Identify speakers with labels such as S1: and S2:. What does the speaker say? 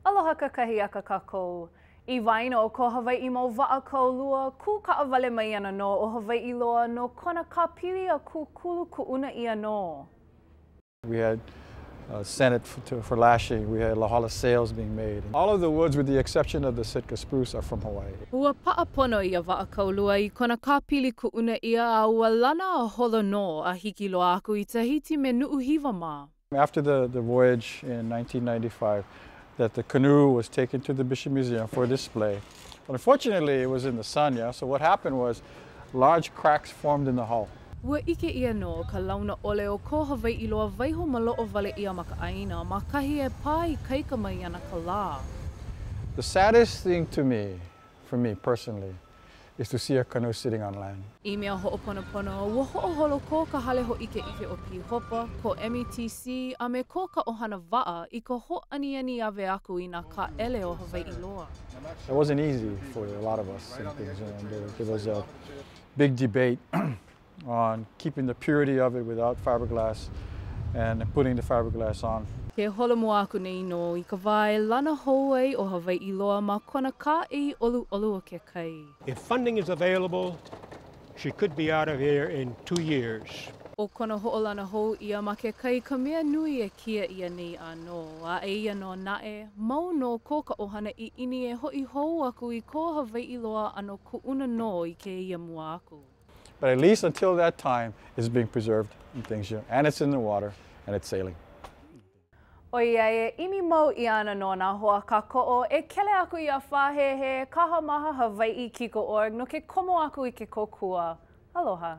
S1: Aloha kakahiaka kākou. I waena o ko Hawaiʻi mau waʻa kaulua, kū kaʻawale mai ana nō ʻo Hawaiʻi Loa no kona kāpili a kūkulu kuʻuna ʻia nō.
S2: We had uh, sennit for, to, for lashing. We had lauhala sails being made. All of the woods, with the exception of the Sitka spruce, are from Hawaii.
S1: Ua paʻa pono ia waʻa kaulua i kona kāpili kuʻuna ʻia a ua lana a holo nō a hiki loa aku i Tahiti me Nuʻuhiwa mā.
S2: After the, the voyage in 1995, that the canoe was taken to the Bishop Museum for display. But unfortunately, it was in the sun, yeah? So what happened was large cracks formed in the hull.
S1: Ua ʻike ʻia nō ka launa ʻole o ko Hawaiʻi Loa waiho maloʻo wale ʻia ma ka ʻāina ma kahi e pā ikaika mai ana ka lā.
S2: The saddest thing to me, for me personally, is to see a canoe sitting on land.
S1: I mea hoʻoponopono, ua hoʻoholo ko ka Hale Hōʻikeʻike o Pīhopa, ko METC, a me ko ka ʻOhana Waʻa i ka hōʻaniani awe aku i nā kāʻele o Hawaiʻi Loa.
S2: It wasn't easy for a lot of us and things, you know, there, there was a big debate on keeping the purity of it without fiberglass and putting the fiberglass on.
S1: Ke holomua aku nei nō i ka wā e lana hou ai ʻo Hawaiʻi Loa ma kona kāʻei ʻoluʻolu o ke kai.
S3: If funding is available, she could be out of here in two years.
S1: ʻO kona hoʻolana hou ʻia ma ke kai ka mea nui e kia ʻia nei ʻānō, a eia nō naʻe, mau nō ko ka ʻohana ʻiʻini e hoʻi hou aku i ko Hawaiʻi Loa ʻano kuʻuna nō i kēia mua aku.
S2: But at least until that time, it's being preserved and things, you know, and it's in the water and it's sailing.
S1: ʻOiai e ʻimi mau ʻia ana nō nā hoa kākoʻo e kele aku iā Whāhēhē, Kahamaha Hawaiʻi Kiko org no ke komo aku i ke kōkua. Aloha.